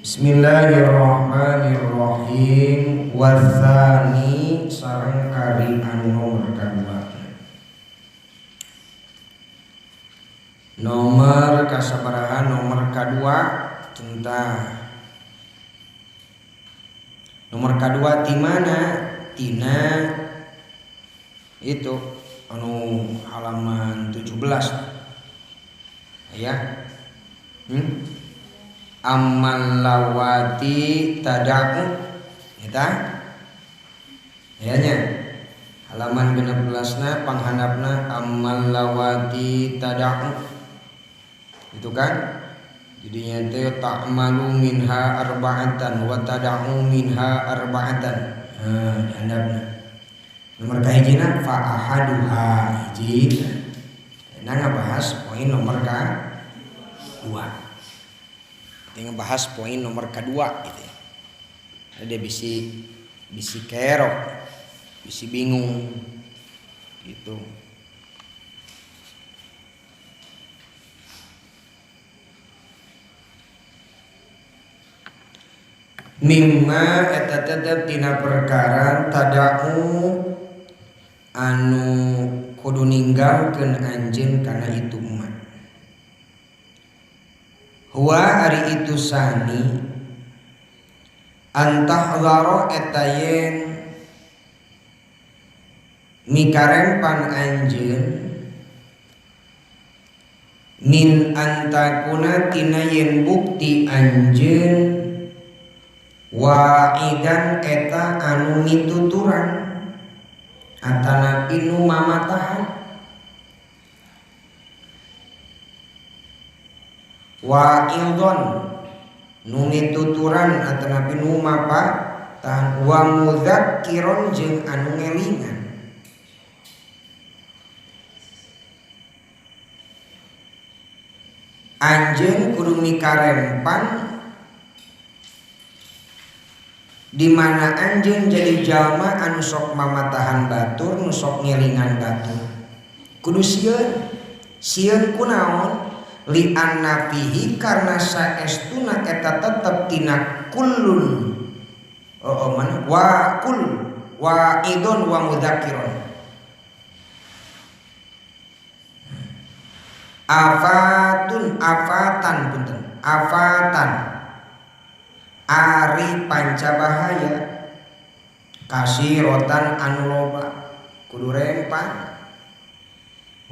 Bismillahirrahmanirrahim. Wathani sareng kari anu nomor kadua. Nomor kasabaraha nomor kadua tentang nomor kadua ti mana? Tina itu anu halaman 17 ya. Amal lawati tada'u eta ya nya halaman 16 na panghandapna amal lawati tada'u itu kan jadinya teh ta'malu minha arba'atan wa tada'u minha arba'atan. Nah, dihandapna nomor kahijina fa ahaduha hiji. Nah, ngabahas poin nomor ka 2. Dia ngebahas poin nomor kedua gitu ya. Ada bisi kerok, bisi bingung gitu. Mimma eta tetep tina perkara tada'u anu kudu ninggalkeun anjeun kana itu emak. Huwa ari itu sani antahdhara eta yen mikarempan anjeun min antakuna tina yen bukti anjeun wa'idan eta anu mituturan atana inu mamatahan wa'idon nu mituturan atanapi nu mapatahan wa mudzakkiron jeung anu ngelingan. Anjeun kudu mikarempan di mana anjeun jadi jalma anu sok mamatahan batur nu sok ngelingan batur kudu sieun. Sieun kunaon? Li anna fihi karena saestuna eta tetep tina kullun oh mana wa kul wa idon wa mudzakiron afatun afatan punten afatan ari pancabahaya kasirotan anu loba kudu rempan.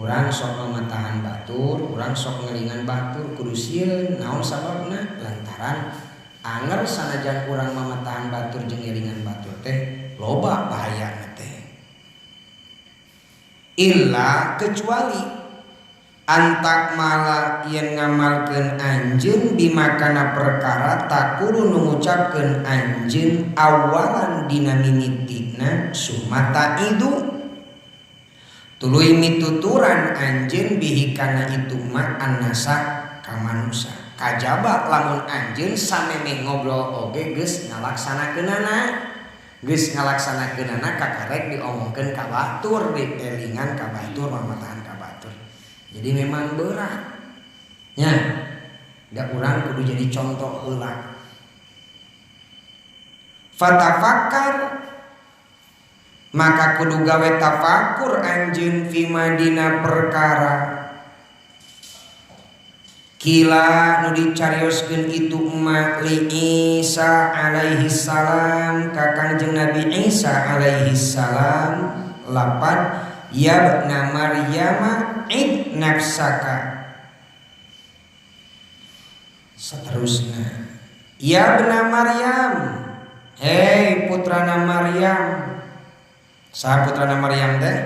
Urang sok mamatahan batur, urang sok ngelingan batur kudu sieun. Naon sababna? Lantaran anger sanajan urang mamatahan batur jeung ngelingan batur teh loba bahayana teh. Illa kecuali antak mala yen ngamalkeun anjeun bimakana perkara takulu nu ngucapkeun anjeun awalan dina mimitina sumata idu tuluy mituturan anjeun bihi kana itu ma annasa ka manusa. Kajaba lamun anjeun samemeh ngobrol oge geus ngalaksanakeunana, geus ngalaksanakeunana kakarek diomongkeun ka batur, dielingan ka batur, mamatahan ka batur. Jadi memang berat nya, da urang kudu jadi contoh heula. Fatafakkar maka kudu gawe tafakur anjeun fi madina perkara kila nu dicarioskeun itu emak li Isa alaihi salam ka Kangjeng Nabi Isa alaihi salam lapad ya bna Maryama id nafsaka seterusnya ya bna Maryam, hei putrana Maryam. Saha putrana Maryam teh?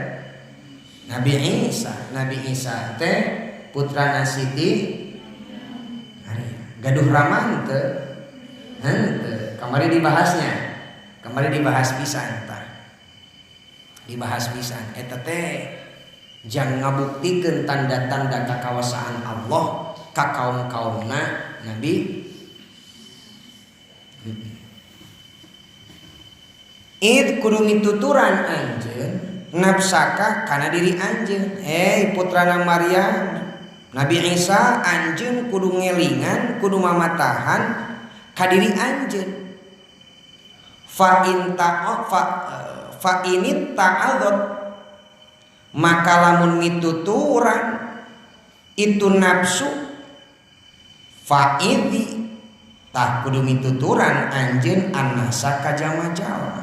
Nabi Isa. Nabi Isa teh putrana Siti Maryam. Gaduh rama teu? Henteu. Kamari dibahasnya. Kamari dibahas pisan tah. Dibahas pisan eta teh jang ngabuktikeun tanda-tanda kakawasaan Allah ka kaum-kaumna Nabi. Id kudu mituturan anjeun nafsaka kana diri anjeun. Hei putrana Maryam, Nabi Isa, anjeun kudu ngelingan, kudu mamatahan ka diri anjeun fa in ta fa ini ta'adzat maka lamun mituturan itu nafsu fa idzi tah kudu mituturan anjeun annasa ka jalma-jalma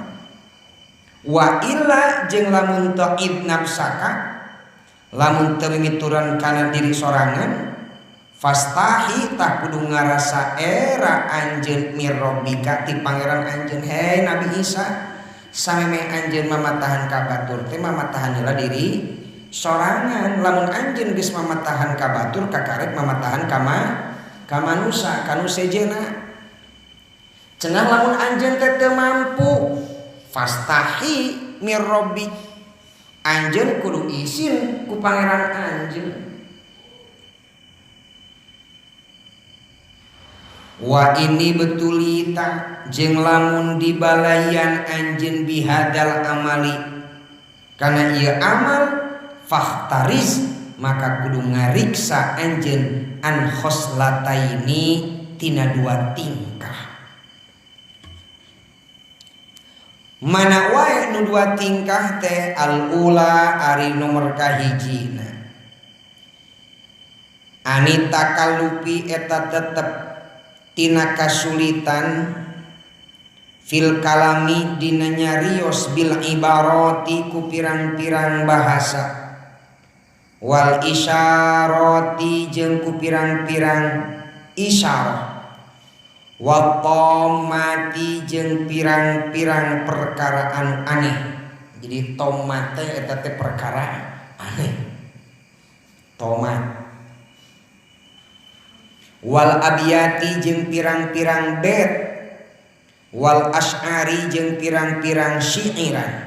wa illa jeung lamun ta'id nafsaka lamun teu mituturan kana diri sorangan fastahi tah kudu ngarasa era anjeun mirrobbika ti pangeran anjeun. Hei Nabi Isa, sameme anjeun mamatahan ka batur teh mamatahan heula diri sorangan. Lamun anjeun geus mamatahan ka batur kakarek mamatahan ka manusa ka nu sejenna. Cenah lamun anjeun teh teu mampu fastahi mirrobbik, anjeun kudu izin ku pangeran anjeun. Wa ini betulita jeung lamun dibalayan anjeun bihadal amali kana ieu amal fahtariz maka kudu ngariksa anjeun an khoslataini tina dua tingkah. Mana wae nu dua tingkah teh al ula ari nomor kahijina anita kalupi eta tetep tina kasulitan fil kalami dina nyarios bil ibarati ku pirang-pirang bahasa wal isyarati jeung ku pirang-pirang isyarah wa tomati jeung pirang-pirang perkara anu aneh. Jadi tomate eta teh perkara aneh, tomat. Wal abiyati jeung pirang-pirang bait wal asy'ari jeung pirang-pirang syiiran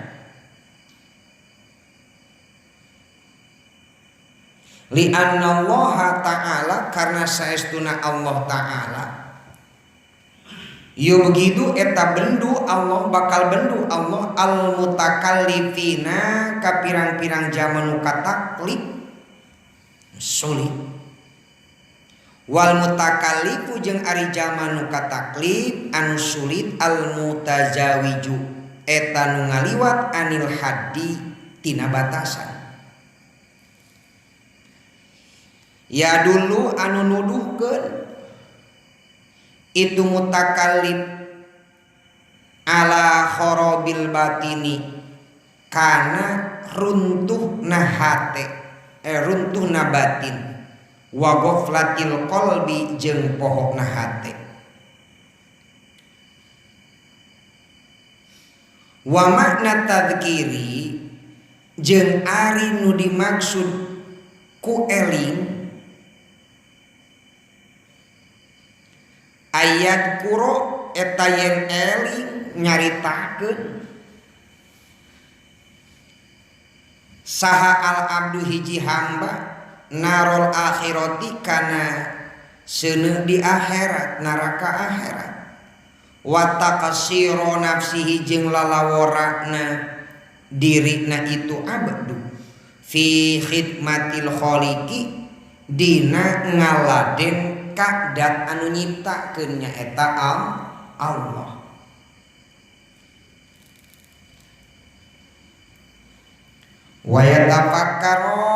li anna Allah ta'ala karena saestuna Allah ta'ala yubghidu eta bendu Allah bakal bendu Allah al mutakallifina ka pirang-pirang jalma nu kataklif sulit wal mutakallifu jeung ari jalma nu kataklif anu sulit al mutajawiju eta nu ngaliwat anil haddi tina batasan. Ya dulu anu nuduhkeun itu mutakallif ala khorobil batini kana runtuhna hate runtuhna batin wa ghaflatil qalbi jeung pohokna hate wa makna tadzkiri jeung ari nu dimaksud ku eling ayat kuro eta yen eling nyaritakeun saha al abdu hiji hamba narol akhirati kana seuneu di akhirat neraka akhirat wa taqsira nafsihi jeung lalaworana dirina itu abdu fi khidmatil khaliqi dina ngaladen kadat anu nyiptakeun nyaeta Allah. Wa yatafakkaro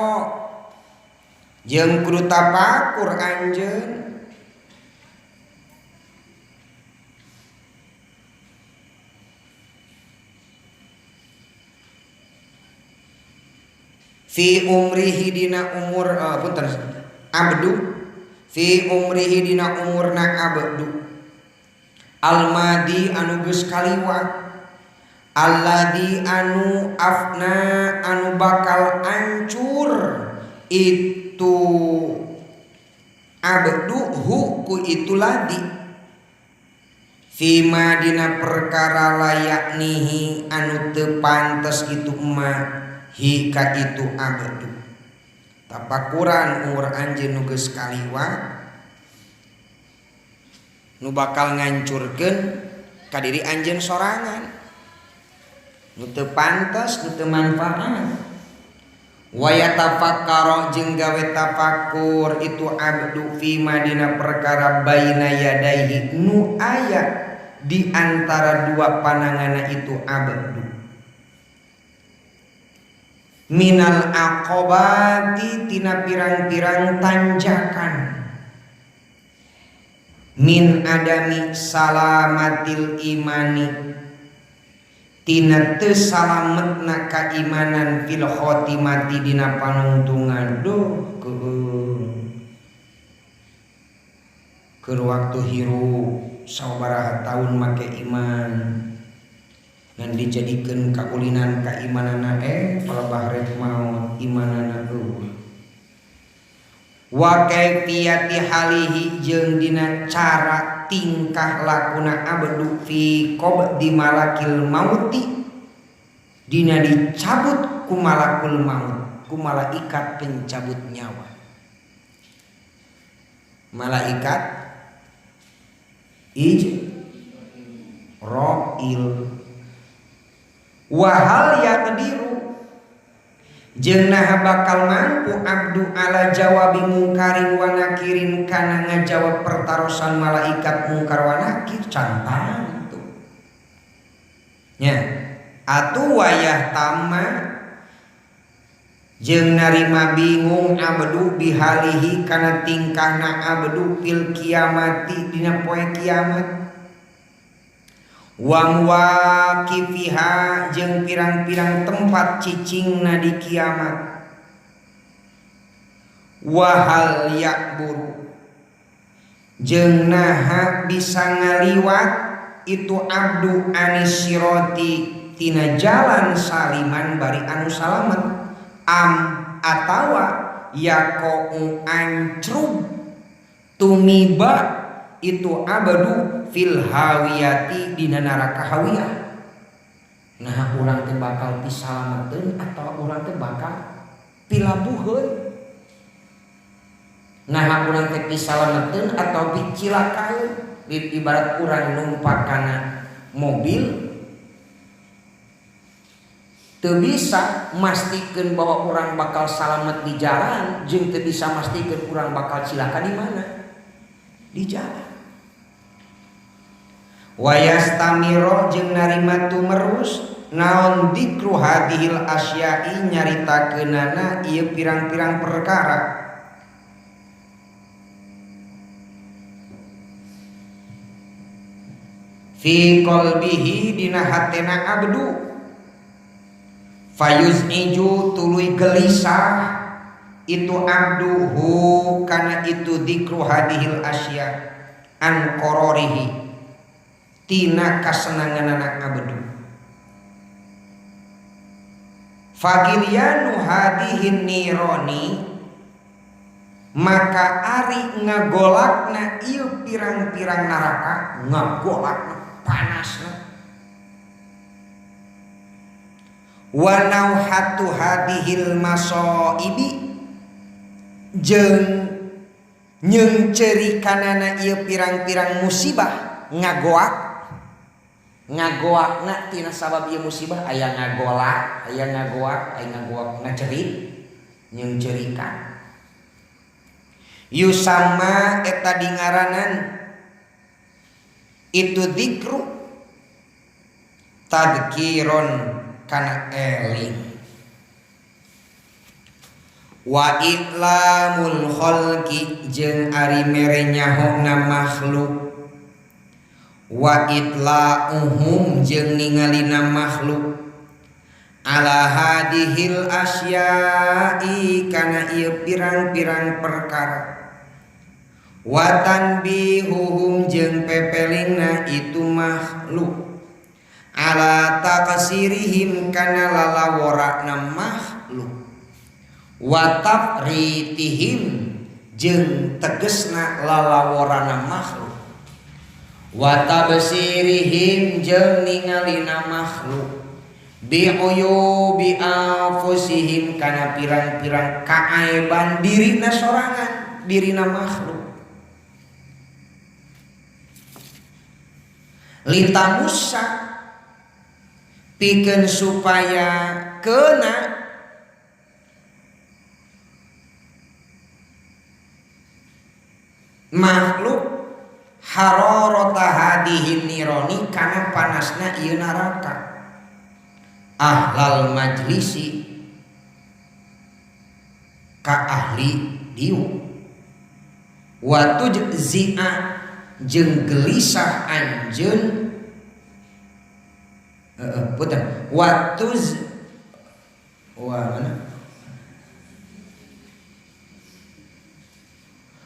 jeung kudu tafakur anjeun fi umrihi dina umur punten abdu fi umrihi dina umurna abdu almadi anu geus kaliwat alladzi anu afna anu bakal ancur itu abdu hu ku itu ladi fima dina perkara layaknihi anu teu pantes itu ma hi ka itu abdu. Tapakuran umur anjeun nu geus kaliwat nu bakal ngancurkeun ka diri anjeun sorangan nu teu pantes nu teu manfaat. Wa yatafakkara jeung gawe tafakur itu abdu fi madina perkara baina yadaihi nu aya di antara dua pananganna itu abdu minal aqobati tina pirang-pirang tanjakan min adami salamatil imani tina teu salametna kaimanan fil khotimati dina panungtungan. Duh keueung keur waktu hirup sabaraha taun make iman ngan dijadikeun kaulinan kaimanana palebah rek maot imanana eueuh. Wa kaifiyati halihi jeung dina cara tingkah lakuna abdu fi qabdi malakil mauti dina dicabut ku malakul maut, ku malaikat pencabut nyawa. Malaikat Ijroil. Wa hal yaqdiru jeung naha bakal mampu abdu ala jawabi mungkarin wa nakirin kana ngajawab pertarosan malaikat mungkar wa nakir can tantu nya. Atuh wayah tama jeung narima bingung abdu bihalihi kana tingkahna abdu fil kiamati dina poe kiamat wa muwaqifiha jeung pirang-pirang tempat cicingna di kiamat. Wa hal yakburu jeung naha bisa ngaliwat itu abdu anisiroti tina jalan saliman bari anu salamet am atawa yaqau ancrub tumiba itu abdu fil hawiyati dina neraka hawiyah. Nah urang teh bakal pisalameteun atawa urang teh bakal pilabuheun. Nah urang teh pisalameteun atau picilakaeun. Ibarat urang numpak kana mobil teu bisa mastikeun bahwa urang bakal salamet di jalan jeung teu bisa mastikeun urang bakal cilaka di mana? Di jalan. Wayastamiro jeung narima tumerus naon dikru hadhil asyai nyaritakeunana ieu pirang-pirang perkara. Fi qalbihi dina hatena abdu fayuz'iju tuluy gelisah itu abduhu kana itu dikru hadhil asya an qararihi tina kasenanganana abdu. Fagilianu hadihin nironi maka ari ngagolakna ieu pirang-pirang neraka ngagolakna panasna. Wa nauhatu hadihil masaibi jeung nyeungceurikanana ieu pirang-pirang musibah ngagoak ngagoakna tina sabab ieu musibah aya ngagolak aya ngagoak aya ngagoak ngacerik nyeungceurikan yusama eta dingaranan itu dzikru tadkiron kana eling. Wa itlamul khalqi jeung ari mere nyahona makhluk wa itla'uhum jeung ningalina makhluk ala hadihil asya'i kana ieu pirang-pirang perkara wa tanbihuhum jeung pepelingna itu makhluk ala taqsirihim kana lalaworana makhluk wa tafritihim jeung tegesna lalaworana makhluk wa tabsirihim jeung ningalina makhluk bi'uyubi anfusihim kana pirang-pirang kaaiban dirina sorangan dirina makhluk litamusa pikeun supaya kena Makhluk hararata hadihin nironi kana panasna ieu neraka. Ahlal majlisi ka ahli diu wa tujzi'a jeung gelisah anjeun punten wa tuz wa mana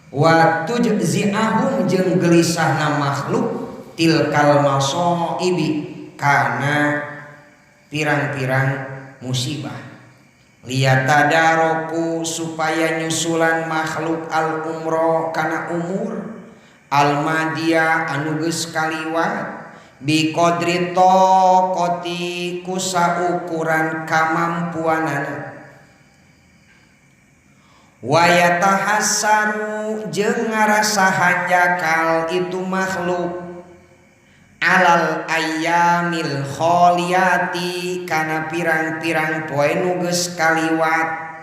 wa tujzi'ahum jeung gelisahna makhluk tilkal masaibi kana pirang-pirang musibah liyatadaroku supaya nyusulan makhluk al umro kana umur al madia anu geus kaliwat bi qadri taqati ku saukuran kamampuanana wa yatahassaru jeung ngarasa hanjakal itu makhluk alal ayyamil kholiyati kana pirang-pirang poe nu geus kaliwat.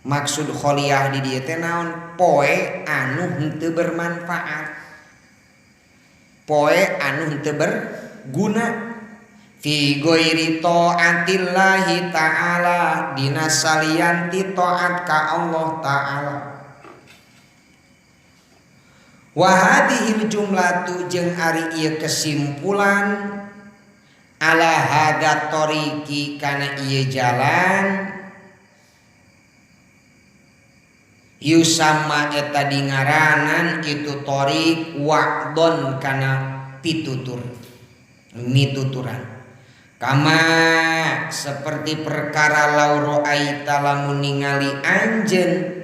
Maksud kholiyah di dieu teh naon? Poe anu henteu bermanfaat, poe anu henteu berguna. Fi ghairi taatillahi ta'ala dina salian ti taat ka Allah ta'ala. Wa hadhil jumlatu jeung ari ieu kesimpulan ala hadza tariqi kana ieu jalan yusama eta dingaranan itu tariq wa'don kana pitutur mituturan kama seperti perkara lauro aita lamun ningali anjeun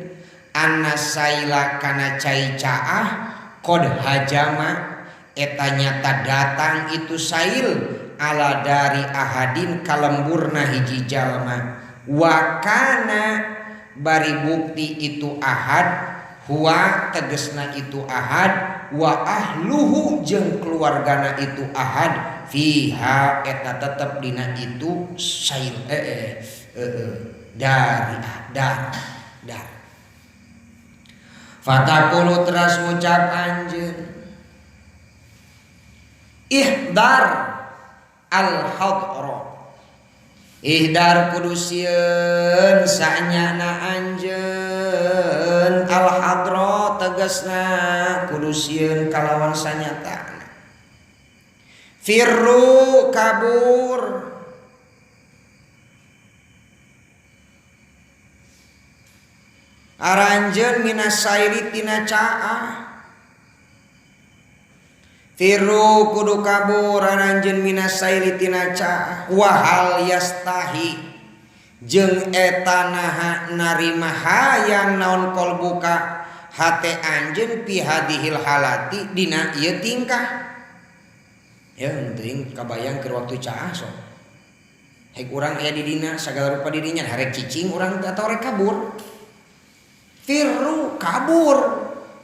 anna saila kana cai caah qad hajama eta nyata datang itu sail ala dari ahadin kalemburna hiji jalma wa kana bari bukti itu ahad huwa tegesna itu ahad wa ahluhu jeung keluargana itu ahad fiha eta tetep dina itu sail dari dar dar. Fatakulu teras ngucap anjeun ihdar al hadra ihdar kudu sieun sanyana anjeun al hadra tegasna kudu sieun kalawan sanyatana firru kabur aranjeun minas sairi tina caah firru kudu kabur aranjeun minas sairi tina caah wahal yastahi jeung eta naha narima hayang naon kolbuka hate anjeun fi hadihil halati dina ieu tingkah. Ya teuing kabayang keur waktu caah sok hek urang aya di dina sagala rupa di dinya harek cicing urang atau rek kabur. Firru kabur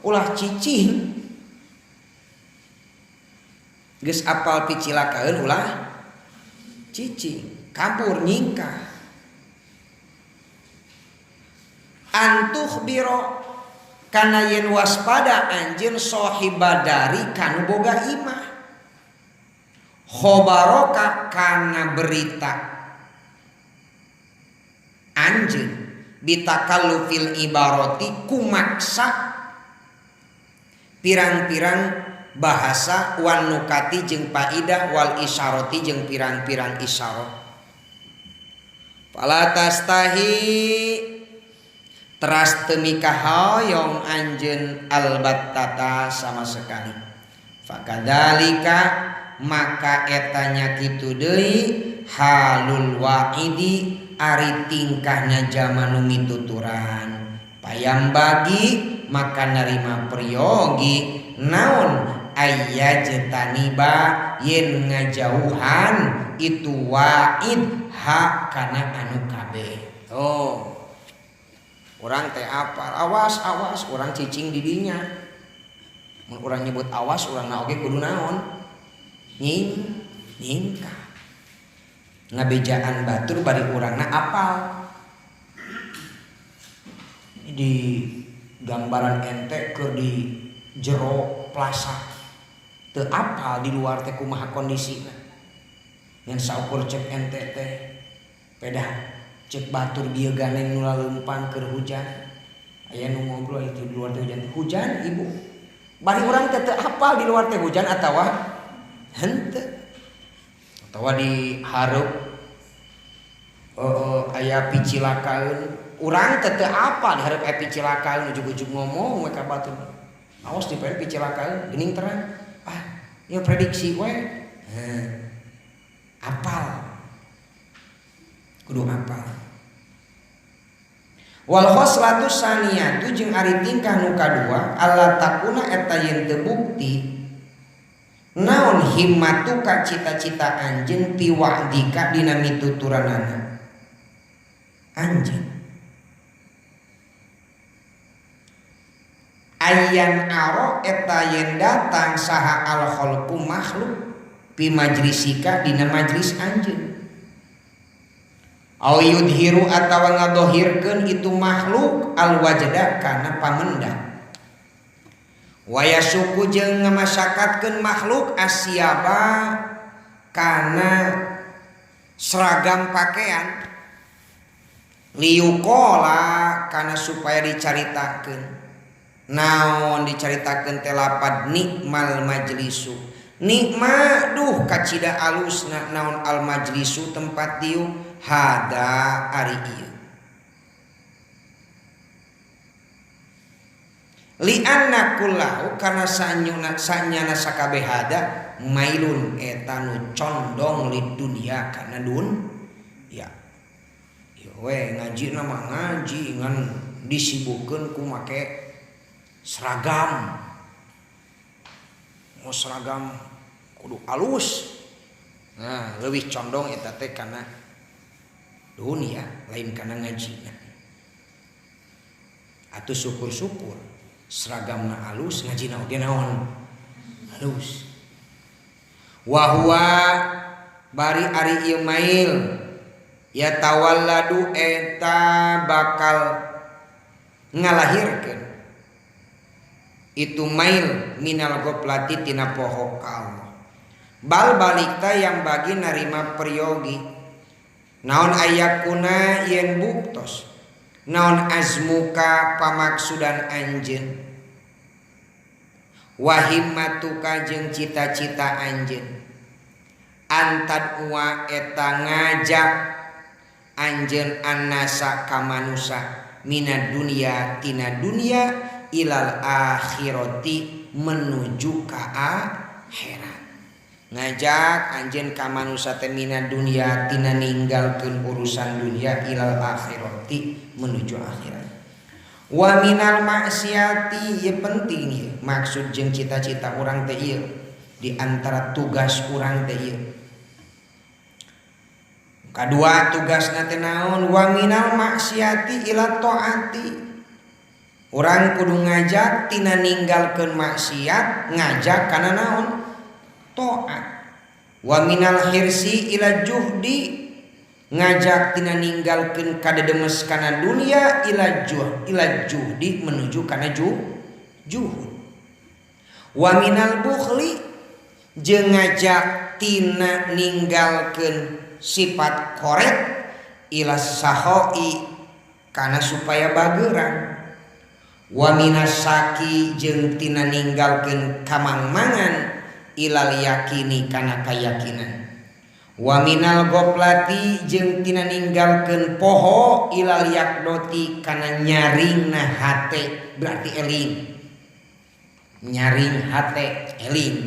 ulah cicing geus apal picilakaeun ulah cicing kabur nyingkah antuh biro kana yen waspada anjeun sahibadari kanu boga imah khobaroka kana berita anjeun bitakallufil ibarati kumaksa pirang-pirang bahasa wan nukati jeung faidah wal isyarati jeung pirang-pirang isyarat. Fala tastahi teras teu mikahoyong anjeun albattata sama sekali. Fakadzalika maka etanya kitu deui halul wa'idi ari tingkahna jalma nu mituturan payam bagi maka narima priyogi naon ayyajtaniba yen ngajauhan itu wa'id ha kana anu kabeh. Oh urang teh apal awas awas urang cicing di dinya mun urang nyebut awas urangna oge kudu naon nying nyingkah ngabejaan batur bari urangna apal. Di gambaran ente keur di jero plaza teu apal di luar teh kumaha kondisina. Ngan saukur cek ente teh pedah cek batur bieu ganeng nu laleumpang keur hujan. Aya nu ngobrol itu di luar teh hujan. Hujan ibu. Bari urang teh teu apal di luar teh hujan atawa henteu. Atawa di hareup aya picilakaeun. Urang teh teu apal di hareup aya picilakaeun ujug-ujug ngomong we ka batur. Awas di poe picilakaeun geuning terang. Ah, ieu prediksi we. Apal. Kudu apal. Wal khoslatu saniyatu jeung ari tingkah nu kadua alla takuna eta yen teu bukti naon himmatuka cita-cita anjeun fi wa'dika dina mituturanana anjeun ayan aro eta yen datang saha al khalqu makhluk fi majlisika dina majlis anjeun au yudhiru atawa ngadohirkeun itu makhluk al wajda kana pamenda waya suku jeung ngamasakatkeun makhluk asyaba kana seragam pakaian liukola kana supaya dicaritakeun naon dicaritakeun teh lapad nikmal majlisu nikma duh kacida alusna naon al majlisu tempat dieu hada ari ieu li'anna kullahu karena sanyuna sanyana sakabeh hada mailun eta nu condong lid dunya kana dun ya ieu we ngaji na mah ngaji ngan disibukeun ku make seragam mau seragam kudu alus nah leuwih condong eta teh kana dunia lain kana ngajina. Atuh syukur-syukur seragamna alus ngajina oge naon alus. Wa huwa bari ari ieu mail ya tawalladu eta bakal ngalahirkeun itu mail minal goflati tina poho ka Allah. Bal balikta yang bagi narima priyogi naon ayakuna yen buktos naon azmuka pamaksudan anjeun wahimmatuka jeung cita-cita anjeun antad wa eta ngajak anjeun annasa ka manusa minad dunya tina dunya ilal akhirati menuju ka akhirat. Ngajak anjeun ka manusa teh mina dunya tina ninggalkeun urusan dunya ilal akhirati menuju akhirat. Wa minal maksiati ieu penting ieu maksud jeung cita-cita urang teh ieu di antara tugas urang teh ieu. Kadua tugasna teh naon wa minal maksiati ila taati. Urang kudu ngajak tina ninggalkeun maksiat ngajak kana naon taat. Wa minal hirsi ila juhdi ngajak tina ninggalkeun kadedemes kana dunia ila juh ila juhdi menuju kana juhud. Wa minal bukhli jeung ngajak tina ninggalkeun sifat koret ila sahoi kana supaya bageurang. Wa minas saki jeung tina ninggalkeun kamangmangan ilal yakini kana kayakinan. Wa minal goplati jeung tina ninggalkeun poho ilal yakdoti kana nyaringna hate berarti eling. Nyaring hate eling.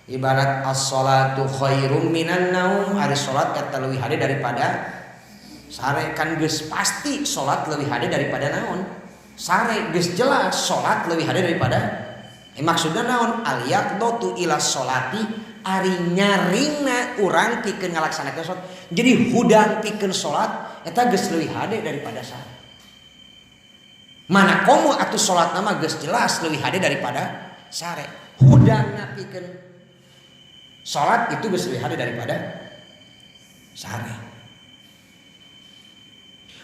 Ibarat as-salatu khairum minan naum, ari salat eta leuwih hade daripada sare kan geus pasti salat leuwih hade daripada naon? Sare geus jelas salat leuwih hade daripada maksudna naon al yaqdatu ila sholati ari nyaringna urang pikeun ngalaksanakeun salat. Jadi hudang pikeun salat eta geus leuwih hade daripada sare. Mana komo atuh salatna mah geus jelas leuwih hade daripada sare. Hudangna pikeun salat itu geus leuwih hade daripada sare.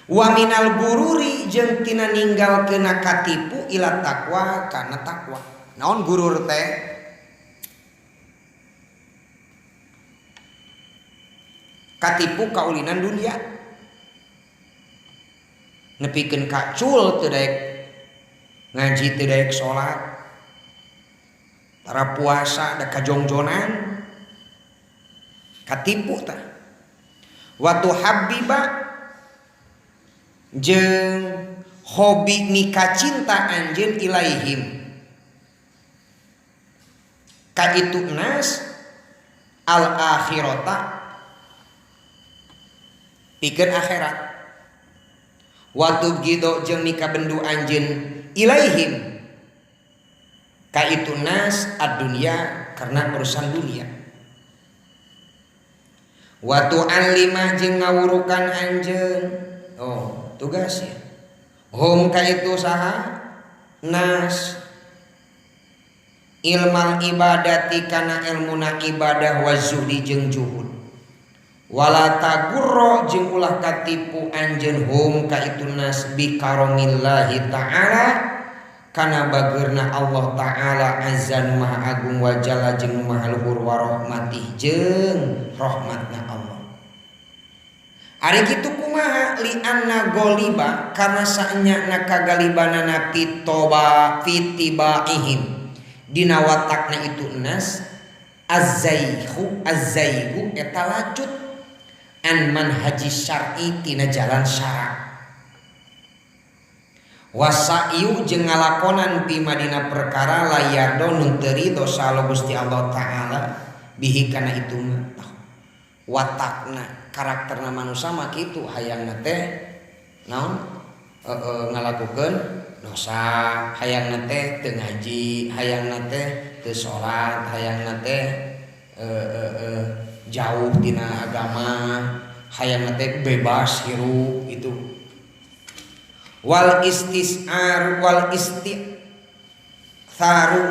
Wa minal gururi jeung tina ninggalkeun katipu ila takwa kana takwa. Naon gurur teh? Katipu kaulinan dunia. Nepikeun kacul teu daek ngaji, teu daek salat. Tara puasa da kajongjonan. Katipu tah. Wa tuhabbiba jeung hobi mika cinta anjeun ilaihim ka itu nas al akhirata pikeun akhirat. Wa tubghidu jeung mika bendu anjeun ilaihim ka itu nas ad dunya karena urusan dunia. Wa tu'allima jeung ngawurukan anjeun, oh tugasnya hum ka itu saha nas ilmal ibadati kana ilmuna ibadah wa zuhdi jeung juhud. Wala tagurro jeung ulah katipu anjeun hum ka itu nas bi karamillahi ta'ala kana bageurna Allah ta'ala azza maha agung wa jalla jeung maha luhur wa rahmatih jeung rahmatna Allah. Ari kitu kumaha li anna goliba karena saenyana kagalibanana fitoba fitibaihim dina watakna itu nas azzaihu azzaihu eta lacut an manhaji syar'i tina jalan syara. Wasa'yu jeung ngalakonan pi madina perkara layardo nun teu ridho salo Gusti Allah ta'ala bihi kana itu mah watakna karakterna manusia mah kitu hayangna teh naon ngalakukeun dosa, hayangna teh teu ngaji, hayangna teh teu salat, hayangna teh jauh tina agama, hayangna teh bebas hirup itu. Wal istisar wal istitharu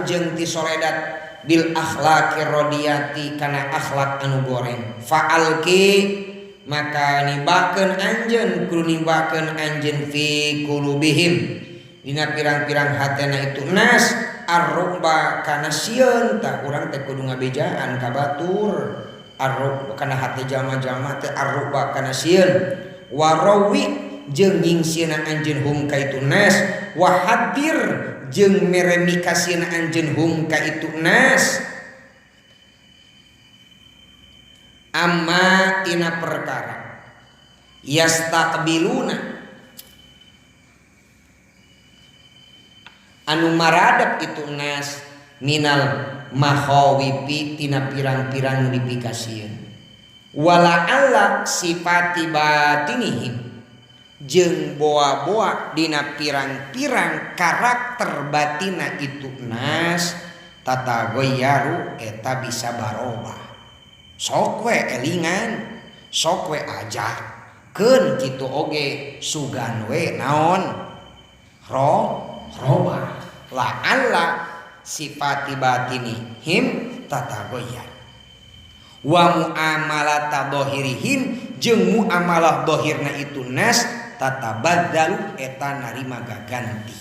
jeung ti soledat bil akhlaqir radiyati kana akhlak anu goreng. Fa'alki maka nibakeun anjeun kudu nibakeun anjeun fi qulubihim dina pirang-pirang hatena itu nas arruba kana sieun. Tah urang teh kudu ngabejaan ka batur arruba kana hate jalma-jalma teh arruba kana sieun. Warawi jeung nyingsiena anjeun hum ka itu nas wa hadir jeung mere mikasieuna anjeun hum ka itu nas amma tina perkara yastaqbiluna anu maradep itu nas minal makhawifi tina pirang-pirang dipikasieun wala alla sifati batinihim jeung boa-boa dina pirang-pirang karakter batina itu nas tatagoyaru eta bisa barobah. Sok we elingan, sok we ajak keun kitu oge sugan we naon robah la alla sifati batinihim tatagoyar wa muamalata dhahirihim jeung muamalah dhahirna itu nas tatabaddalu eta narima gaganti.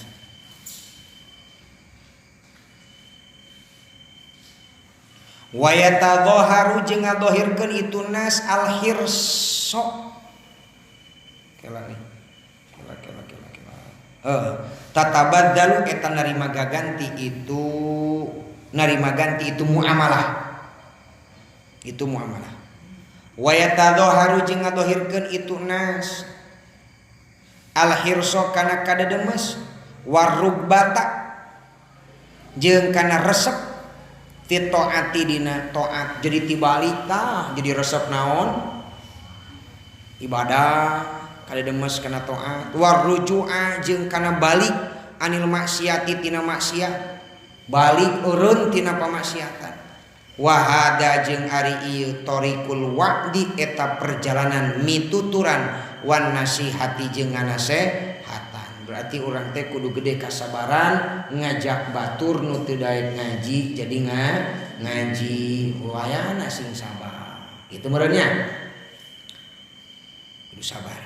Wa yatadhaharu jeung ngadhahirkeun itu nas al-hirso. Kela nih. Kela kela kela kela. Tatabaddalu eta narima gaganti itu narima ganti itu muamalah. Itu muamalah. Wa yatadhaharu jeung ngadhahirkeun itu nas al-hirso kana kadademes warugbata jeung kana resep ti taati dina taat. Jadi tibalik tah jadi resep naon ibadah kadademes kana taat warujua jeung kana balik anil maksiati tina maksiat balik eureun tina pamaksiatan. Wahada jeung ari ieu thariqul wa'di eta perjalanan mituturan wan nasihati jeung ngasehatan. Berarti urang teh kudu gede kasabaran ngajak batur nu teu daek ngaji jadi ngaji wayana sing sabar. Kitu meureun nya. Kudu sabar.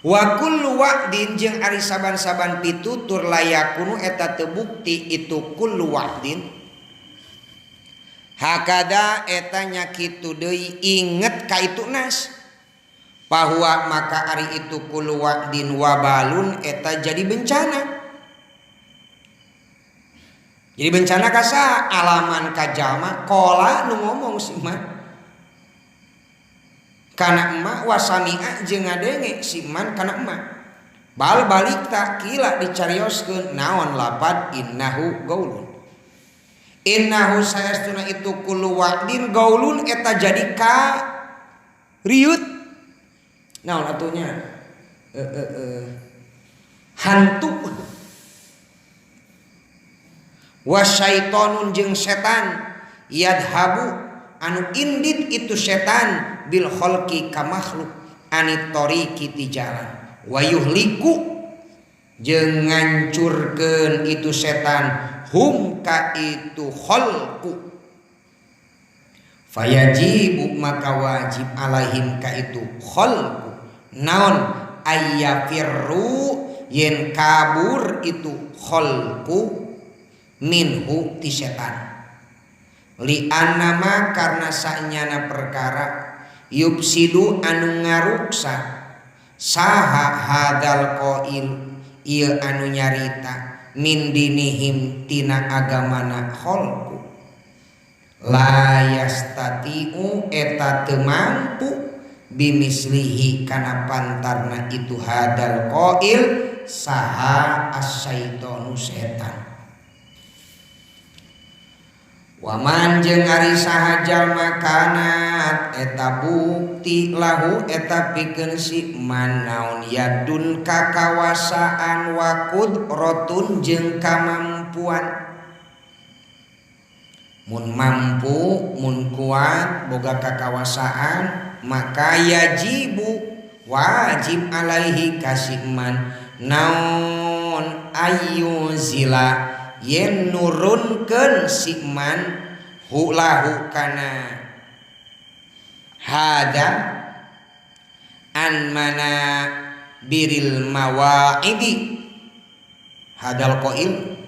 Wa kullu wa'din jeung ari saban-saban pitutur layakunu eta teu bukti itu kullu wa'din. Hakada eta nya kitu deui inget ka itu nas. Bahwa maka ari itu kullu wa'din wabalun eta jadi bencana. Jadi bencana kasa alaman kajama kola nu ngomong si man. Kana emak wasami'a jeung ngadenge si man kana emak. Bal balik tak kila dicarioskeun naon lapad innahu gaulun. Innahu saestuna itu kullu wa'din gaulun eta jadi ka riut. Naon atunya hantu wasyaitonun jeung setan yadhabu anu indit itu setan bil khalqi ka makhluk anit tariqi ti jalan wayuhliku jeung ngancurkeun itu setan hum ka itu khalqu fayajibu maka wajib alaihim ka itu khalqu naon ayyafirru yen kabur itu khalqu minhu ti setan li annama karena sanyana perkara yufsidu anu ngaruksa saha hadal qail ieu anu nyarita min dinihim tina agamana khalqu la yastatiu eta teu mampu bimislihi kana pantarna itu hadal qail saha asyaitonu setan. Waman jeung ari saha jalma kanat eta bukti lahu eta pikeun si man naon yadun kakawasaan wa qudratun jeung kamampuan. Mun mampu mun kuat boga kakawasaan maka yajibu wajib alaihi kasiman naon ayyuzila yen nurunkeun si man hulahu kana hada an mana biril mawaidi hadal qail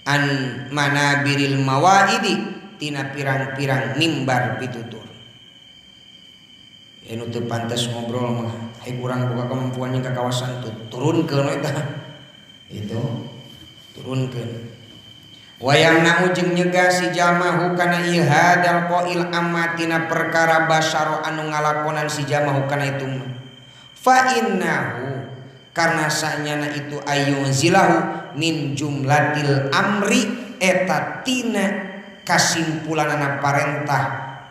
an mana biril mawaidi tina pirang-pirang mimbar pitutur. Anu teu pantes ngobrol mah ai kurang boga kemampuan jeung kakawasan tuh turunkeun we tah itu turunkeun. Wayang na'u jeung nyegah si jamahu kana ieu hadal qail amatina perkara basaro anu ngalakonan si jamahu kana itu mah. Fa innahu karena sanyana itu ayun zilahu min jumlatil amri eta tina kasimpulanana parentah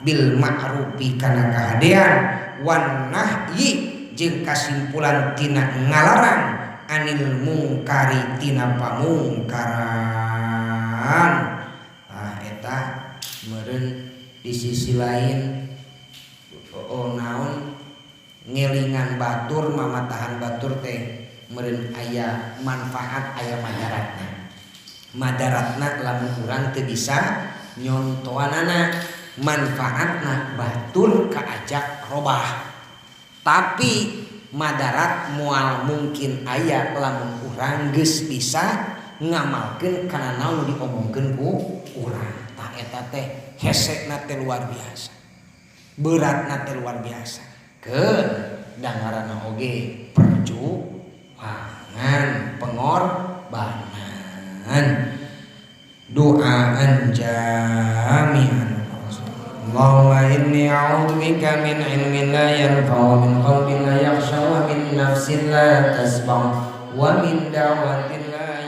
bil ma'rufi kana kahadean wan nahyi jeung kasimpulan tina ngalarang anil mungkari tina pamungkaran. Ah eta meureun di sisi lain oh naon ngelingan batur mamatahan batur teh meureun aya manfaat aya madaratna. Madaratna lamun urang teu bisa nyontoanana, manfaatna batur kaajak robah. Tapi madarat moal mungkin aya lamun urang geus bisa ngamalkeun kana naon diomongkeun ku urang. Tah eta teh hesena teh luar biasa. Beratna teh luar biasa. Keun dangarana oge perjuangan pengorbanan doaan jami'an. Allahumma inni a'udzubika min ilmin la yanfa' wa min qalbin la yakhsha wa min nafsin la tasba' wa min da'watin la